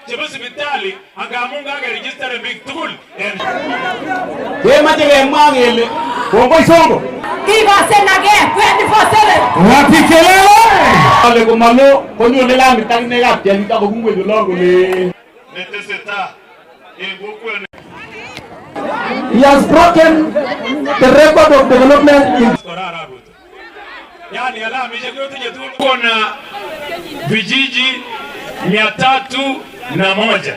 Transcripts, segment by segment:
Chebo sipitali angamun kakeregisteren biik tugul en Kemoche kemwa kele kongoi Sonko. Kikosenake 24/7. Wapi kelele? Ale komalo konyone lamit akine kapchelit ako kungwech olon kole Netesetai en kokwet. He has broken the record of development in Kora Arap Ruto. Yaani alamishek yotinye tugul kuna vijiji 301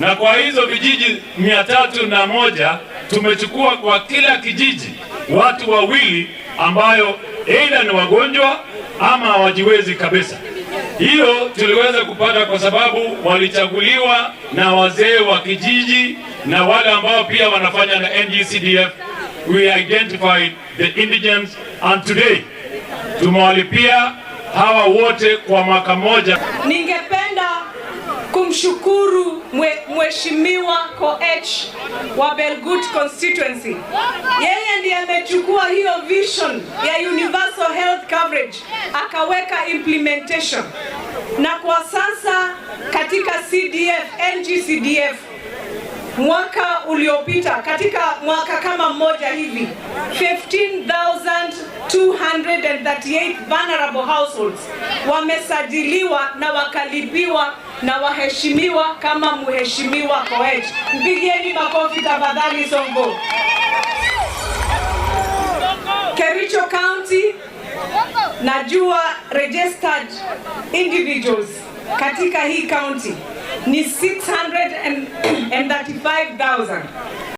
na kwa hizo vijiji 301 tumechukua kwa kila kijiji watu wawili ambayo aidha ni wagonjwa ama hawajiwezi kabisa. Hiyo tuliweza kupata kwa sababu walichaguliwa na wazee wa kijiji na wale ambao pia wanafanya na NGCDF. We identified the indigents and today tumewalipia hawa wote kwa mwaka mmoja. Ningependa kumshukuru Mheshimiwa Koech wa Belgut constituency. Yeye ndiye amechukua hiyo vision ya universal health coverage akaweka implementation, na kwa sasa katika CDF, NGCDF mwaka uliopita, katika mwaka kama mmoja hivi, 15,238 vulnerable households wamesajiliwa na wakalipiwa na waheshimiwa kama Mheshimiwa Koech. Mpigieni makofi tafadhali Sonko. Kericho County, najua registered individuals katika hii county ni 635,000.